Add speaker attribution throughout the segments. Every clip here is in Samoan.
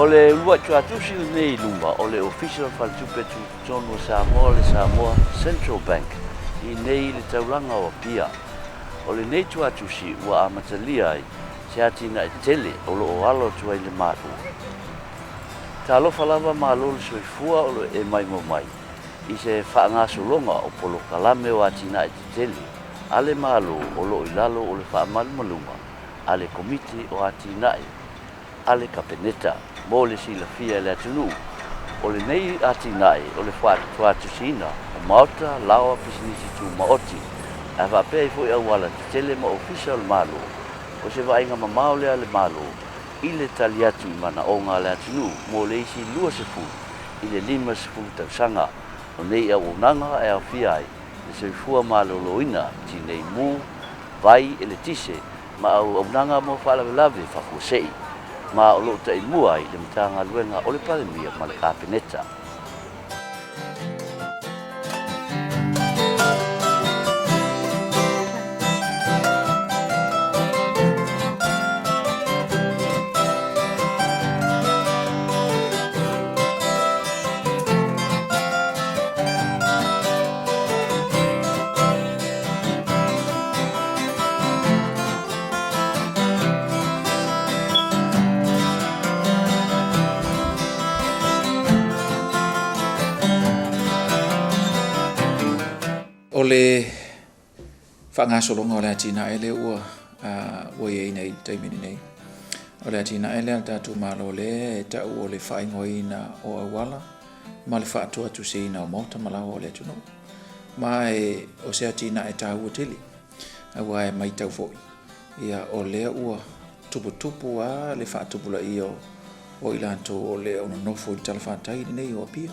Speaker 1: O le uluai tuatusi lenei i luma o le Ofisa o le Faletupe Tutotonu o Samoa, le Samoa Central Bank, i inei i le taulaga o Apia. O lenei tuatusi ua amatalia ai se atinae tele o lo o alo atu ai le Malo. Talofa lava malo le soifua o lo o e maimoa mai i se faagasologa o polokalame o atinae tetele a le Malo o lo o i lalo o le faamalumaluga a le Komiti o Atinae a le Kapeneta. Mo le silafia e le atunuu, o lenei atinae o le faatuatusiina o maota, laoa, pisinisi tumaoti, ae faapea ai foi auala tetele ma ofisa o le Malo, o se vaaiga mamao lea a le Malo i le tali atu i manaoga a le atunuu mo le isi 20 i le 50 tausaga. O nei auaunaga e aofia ai le soifua maloloina, tinei mu, vai, eletise, ma auaunaga mo faalavelave faafuasei, ma o lo o taimua ai le Matagaluega o le Palemia ma le Kapeneta.
Speaker 2: O le faagasologa o le atinae lea ua ua i ai nei i le taimi lenei. O le atinae lea a le tatou Malo lea e tau o le faaigoaina o auala ma le faatuatuseina o maota ma laoa o le atunuu. Ma e o se atinae taua tele aua e matau foi ia o lea ua tuputupu lava le faatupulaia o i latou o le o nonofo i le talafatai lenei o Apia.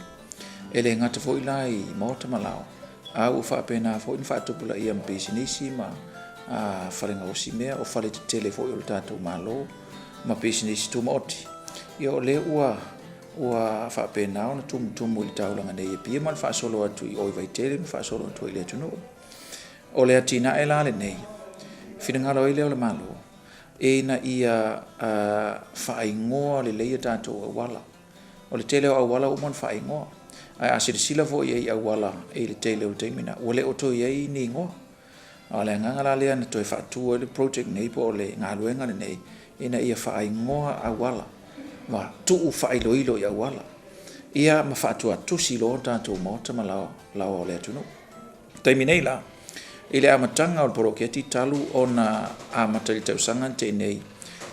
Speaker 2: E le gata foi la i maota ma laoa, a ua faapena foi ona faatupulaia ma pisinisi ma fale gaosi mea, o fale tetele foi o le tatou Malo ma pisinisi tumaoti. Ia o lea ua ua faapena ona tumutumu i le taulaga nei i Apia ma le faasolo atu i o i Vaitele ma faasolo atu ai i le atunuu. O le atinae la lenei, finagalo ai lea o le Malo ina ia faaigoa lelei a tatou auala. O le tele o auala ua uma ona faaigoa, ae a silasila foi i ai i auala i le tele o le taimi lena, ua le o toe i ai ni igoa. A o le agaga la lea na toe faatu ai le project nei po o le galuega lenei, ina ia faaigoa auala ma tuu faailoilo i auala, ia ma faatuatusi loa tatou maota ma laoa o le atunuu. O le taimi nei la, i le amataga o le poloketi talu ona amata i le tausaga na tea nei,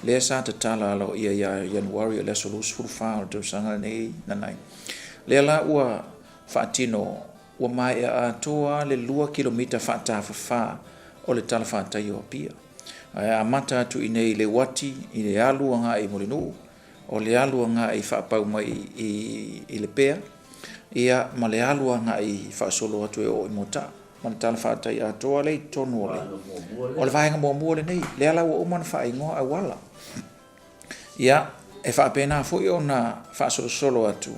Speaker 2: lea sa tatala aloaia ia Ianuari o le aso 24 o le tausaga lenei nanai, lea la ua faatino ua maea atoa le 2 kilomita faatafafa o le talafatai o Apia. Ae amata atu i inei i le uati i le alu agai i Mulinuu, o le alu agai faapau mai i Lepea, ia ma le alu agai faasolo atu e oo i Moataa, ma le talafatai atoa lea i totonu o le O le vaega muamua lenei, lea la ua uma ona faaigoa auala. Ia, e faapena foi ona faasolosolo atu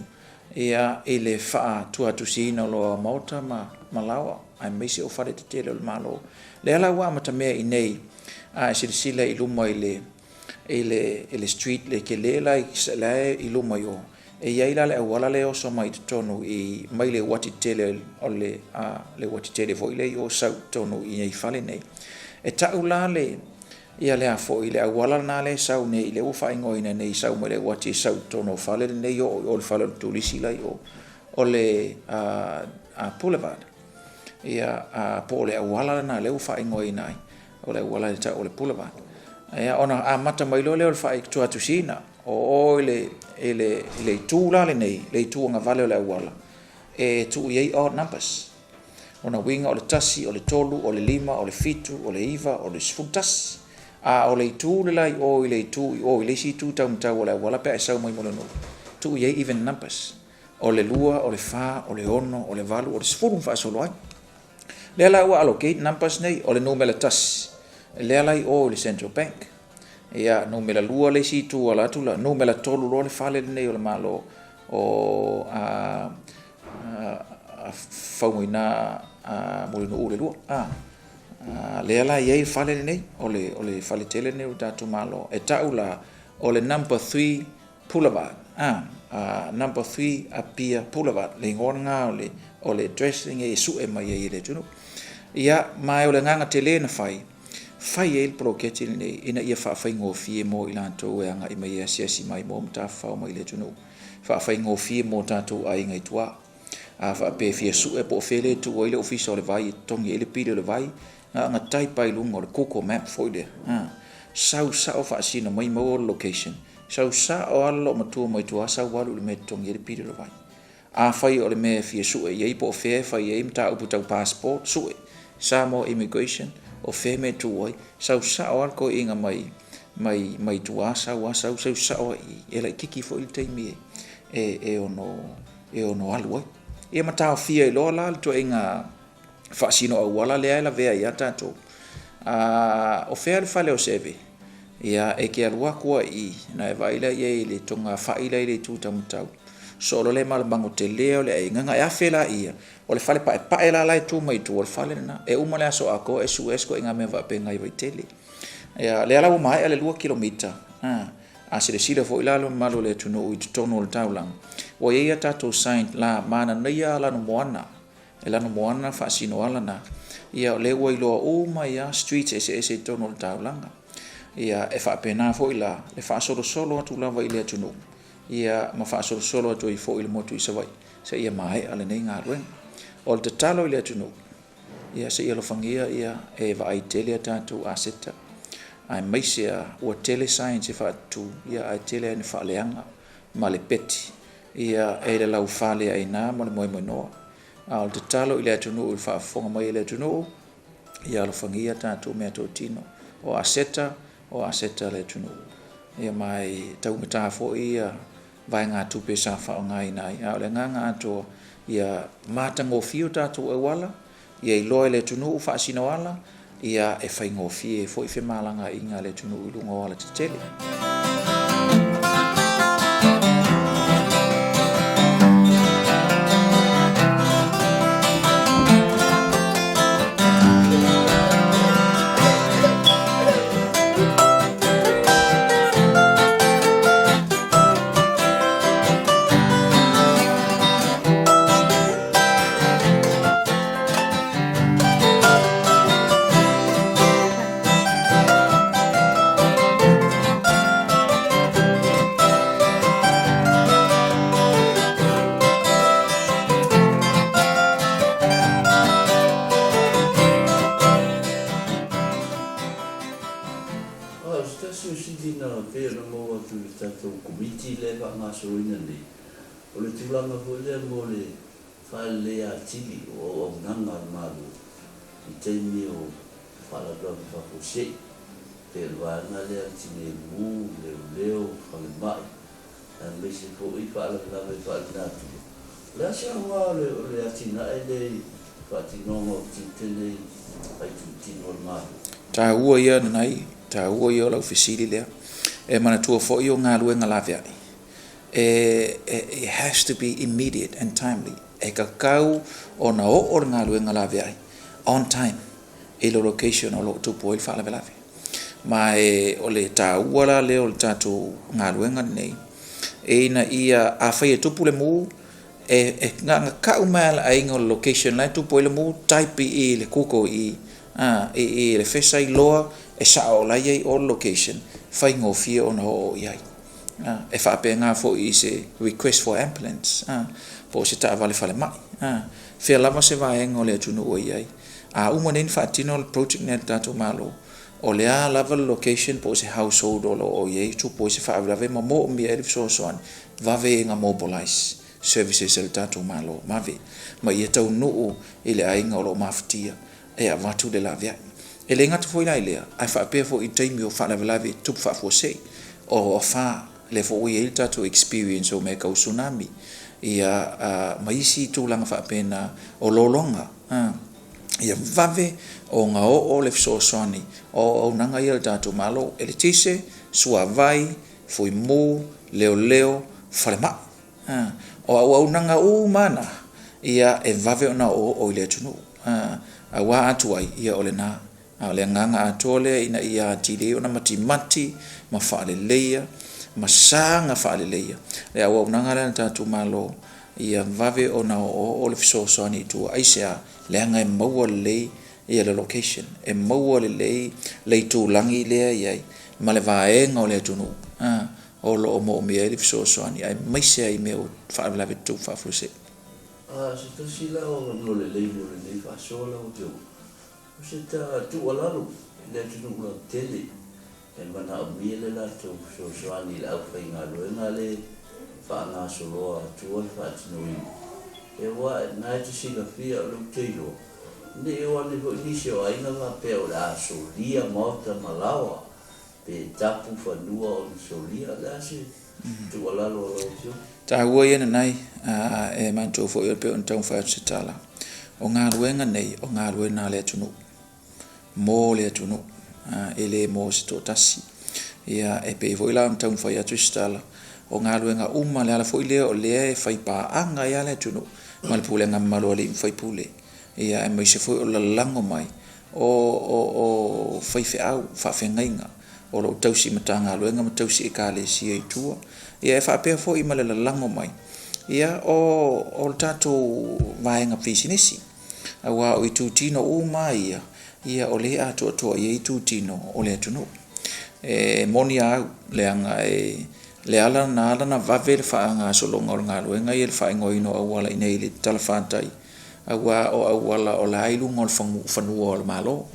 Speaker 2: ia i le faatuatusiina o loa maota ma laoa, aemaise o fale tetele o le Malo. Lea la ua amatamea i inei, a e silasila i luma i le i le, i le street le tele la la e i luma i o, e i ai la le auala lea e oso mai i totonu i, mai le uati tele o le, a, le uati tele foi lea i o sau i totonu i nei fale nei. E tau la le, ia le a foi, le auala lena lea e sau nei, lea ua faaigoaina nei sau mai le uati e sau i totonu o fale lenei oo i o i le fale o le turisi la i o, o le a, boulevard. Ia, a, po o le auala lena lea ua faaigoaina ai. O le auala e tau o le Boulevard. Ia, ona amata mai loa lea o le faaituatusiina o o i le, i le, i le itu la lenei, le itu agavale o le auala, e tuu i ai odd numbers. Ona uiga o le 1, o le 3, o le 5, o le 7, o le 9, o le 11. A o le itu le la i o i le itu i o i le isi itu taumatau o le auala pe a e sau mai Mulinuu, tuu i ai even numbers. O le 2, o le 4, o le 6, o le 8, o le 10 ma faasolo ai. Lea la ua allocate numbers nei, o le numera 1, lea la i o i le Central Bank. Ia, numera 2 le isi itu ala atu la, numera 3 loa le fale lenei o le Malo o a, a, Faumuina a, Mulinuu le lua. A, a, lea la i ai le fale lenei, o le, o le fale tele lenei o le tatou Malo. E tau la, o le number 3 Boulevard. A, number 3 Apia Boulevard, le igoa lena o le, o le address lenei e sue mai ai e le atunuu. Ia, ma o le agaga tele na fai, fai ai le poloketi lenei ina ia faafaigofie mo i latou e agai mai e asiasi mai mo matafafao mai le atunuu, faafaigofie mo tatou aiga i tua. A faapea e fia sue po o fea lea e tuu ai le ofisa o le vai e totogi ai le pili o le vai, na ona type lava i luga o le Google Map foi lea, sau sao faasino mai maua le location, sau sao lava le loomatua mai tua sau alu i le mea e totogi ai le pili o le vai. Afai o le mea e fia sue i ai po o fea e fai ai mataupu tau passport, sue, Samoa Immigration, o fea mea e tuu ai, sau sao lava le toeaina mai mai mai tua sau lava sau sau sao lava i i, e laitiiti foi le taimi e e ono e ono alu ai. Ia ma taofia ai loa la le ituaiga faasino auala lea e lavea ai lava tatou. A, o fea le fale o Seve? Ia, e te alu atu lava i i, ona e vaai lea i ai i le togafai la e i le itu taumatau. Sosoo loa lea ma le mago tele o le aiga, ona e afe laia, o le fale paepae la la e tu mai tua, o le fale lena. E uma le aso atoa e sue ai si ituaiga mea faapena i Vaitele. Ia, lea la ua maea le 2 kilomita, A silasila foi la le mamalu o le atunuu i totonu o le taulaga, ua i ai a tatou sign la mananaia Lanumoana, e Lanumoana faasino ala na. Ia o lea ua iloa uma ai lava streets eseese i totonu o le taulaga. Ia e faapena foi la le faasolosolo atu lava i le atunuu, ia ma faasolosolo atu ai foi i le motu i Savaii seia maea lenei galuega. O le tatalo i le atunuu, Ia se i alofagia ia e vaai tele a tatou aseta aemaise a ua tele signs e faatutu ia ae tele a ina faaleaga ma le peti ia e le laufale ai ina ma le moemoenoa. A o le tatalo i le atunuu i le faafofoga mai a le atunuu, ia alofagia tatou meatotino. O aseta, o aseta a le atunuu. Ia ma e taugata foi ia vaegatupe sa faaaogaina ai, a o le agaga atoa ia matagofie o tatou auala, ia iloa e le atunuu faasino ala, ia e faigofie ai foi femalagaaiga a le atunuu i luga o alatetele.
Speaker 1: O se tasi o sili na pei ona maua atu i le tatou Komiti lea e faagasoloina nei, o le tulaga foi lea mo le faaleleia atili o auaunaga a le Malo i taimi o faalavelave faafuasei, pei o le vaega lea a le Tinei Mu, Leoleo, Falemai, aemaise foi faalavelave faalenatura. O le a se aoga o le atinae lea i faatinoga o tiute nei faitutino a le Malo?
Speaker 2: Taua ia Nanai, taua ia o lau fesili lea. E manatua foi o galuega laveai, e, it has to be immediate and timely. E tatau ona oo le galuega laveai on time i le location o lo o tupu ai le faalavelave. Ma e, o le taua la lea o le tatou galuega lenei, e ina ia afai e tupu le mu, e, e na ona tau mai lava e le aiga o le location la e tupu ai le mu, type i i le Google i i, a, i i le fesa iloa e sao o la e i ai o le location, faigofie ona oo i ai. A, e faapena foi i se request for ambulance, a, po o se taavale falemai, a, fea lava se vaega o le atunuu e i ai. A uma nei ona faatino le project lenei a le tatou Malo, o le a lava le location po o se household o lo o i ai e tupu ai se faalavelave ma moomia ai le fesoasoani, vave ona mobilize services a le tatou Malo, vave, ma ia taunuu i le aiga o lo o mafatia e avatu le laveai. E le gata foi la i lea, ae faapea foi i taimi o faalavelave tupu faafuasei, o afa, lea foi ua i ai le tatou experience o mea tau tsunami, ia, ma isi tulaga faapena o lologa, ia vave ona oo le fesoasoani o auaunaga ia a le tatou Malo, eletise, suavai, fuimu, leoleo, falemai. O auaunaga uma lava na, ia e vave ona oooo i le atunuu, aua a tuai, ia o lena. A o le agaga atoa lea ina ia atili ai ona matimati ma faaleleia ma saga faaleleia le auaunaga lea a le tatou Malo ia vave ona oooo le fesoasoani i tua. Aisea? Leaga e maua lelei ia le location, e maua lelei le itulagi lea e i ai ma le vaega o le atunuu o lo o moomia ai le fesoasoani, aemaise ai mea o faalavelave tutupu faafuasei.
Speaker 1: A se tasi la o avanoa lelei mo lenei faasoa lau Afioga, o se tuualalo i le atunuu lautele e manaomia le latou fesoasoani i le aufaigaluega le faagasoloa atua le faatinoina. Aua na e te silafia o lea ou te iloa, ne i o ane foi nisi o aiga faapea o le a solia maota ma laoa pe tapu fanua ona solia. O le a se tuualalo a lau Afioga?
Speaker 2: Taua ia nanai, e manatua foi e pei ona taumafai atu se tala, o galuega nei o galuega a le atunuu, mo le atunuu, e le mo se toatasi. Ia, e pei foi la ona taumafai atu se tala, o galuega uma, le ala foi lea o lea e faipaaga ai lava le atunuu ma le pulega mamalu a alii ma faipule, ia, aemaise foi o le lalago mai o, o, o faifeau faafeagaiga o lo o tausi Matagaluega ma tausi Ekalesia i tua, ia e faapea foi ma le lalago mai ia o, o le tatou vaega pisinisi, aua o itutino uma ia, ia o lea e atoatoa i ai itutino o le atunuu. E moni a au, leaga e le ala na ala ona vave le faagasologa o le galuega ia i le faaigoaina o auala i inei i le talafatai, aua o auala o la e i luga o le fanua o le Malo.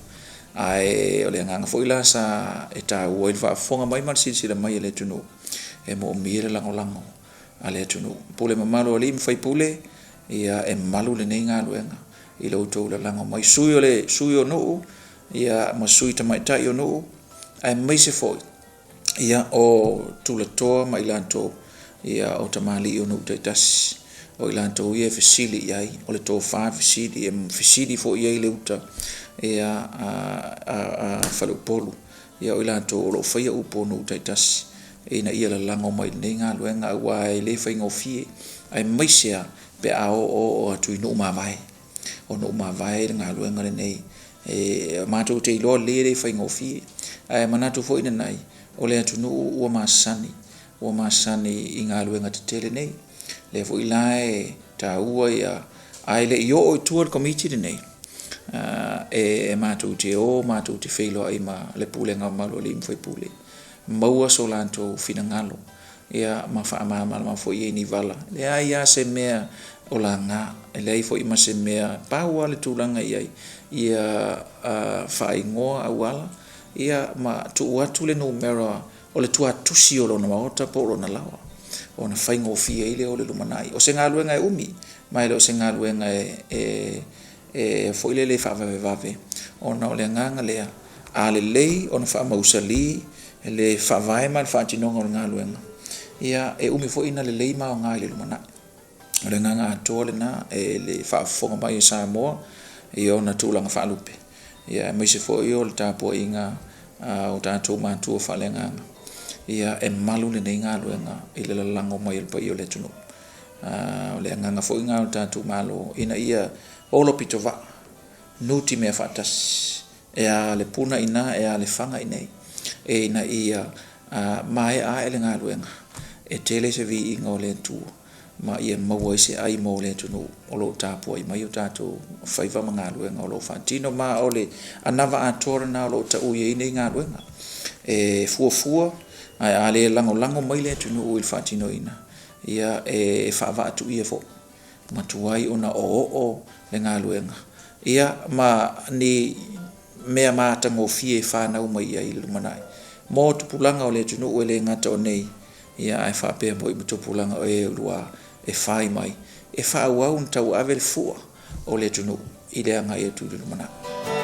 Speaker 2: Ae o le agaga foi la sa e taua ai le faafofoga mai ma le silasila mai a le atunuu, e moomia le lagolago a le atunuu. Pule mamalu a alii ma faipule, ia e malu lenei galuega i lo outou lalago mai. Sui o le sui o nuu, ia ma sui tamaitai o nuu, aemaise foi ia o tulatoa ma i latou ia o tamalii o nuu taitasi. O i latou ia e fesili i ai, o le tofa fesili, e fesili foi i ai le uta ia a, a, a Faleupolu. Ia o i latou o lo o faia upu o nuu taitasi ina ia lalago mai i lenei galuega, aua e le faigofie, aemaise lava pe a oooo atu i nuu mavae. O nuu mavae le galuega lenei. E matou te iloa lelei e le faigofie, ae manatu foi nanai, o le atunuu ua masani, ua masani i galuega tetele nei. Lea foi la e taua ia, ae le i oo i tua le Komiti lenei, e matou te o matou te feiloai ma le pulega mamalu a alii ma faipule, maua so latou finagalo ia ma faamalamalama foi i ai ni vala. E leai lava se mea o laga, e leai foi ma se mea, pau lava le tulaga i ai, ia faaigoa auala ia ma tuu atu le numera o le tuatusi o lona maota po o lona laoa, ona faigofie ai lea o le lumanai. O se galuega e umi, ma e le o se galuega e, e, e foi lele e faavavevave, ona o le agaga lea, a lelei ona faamausali le faavae ma le faatinoga o le galuega, ia e umi foi ona lelei ma aoga i le lumanai. O le agaga atoa lena e le faafofoga mai a Samoa i ona tulaga faalupe, ia aemaise foi o le tapuaiga a o tatou matua faaleagaga, ia e malu lenei galuega i le lalago mai o le paia o le atunuu. O le agaga foi lena o le tatou Malo ina ia olo pitovaa, nutimea faatasi, e a le Puna i ina, e a le Faga i inei, ina ia maea ae le galuega, e tele se viiga o le Atua ma ia maua ai se ai mo le atunuu o lo o tapuai mai o tatou faiva ma galuega o lo o faatino. Ma o le anava atoa lena o lo o taui ai nei galuega. E fuafua, ae a le lagolago mai le atunuu i le faatinoina, ia e faavaatuia foi, matuai ona oooo le galuega, ia ma ni mea matagofie e fanau mai ai i le lumanai mo tupulaga o le atunuu, e le gata o nei, ia ae faapea foi ma tupulaga o e uluā e fai mai e faaauau ona tauave le fua o le atunuu i le agai atu i le lumanai.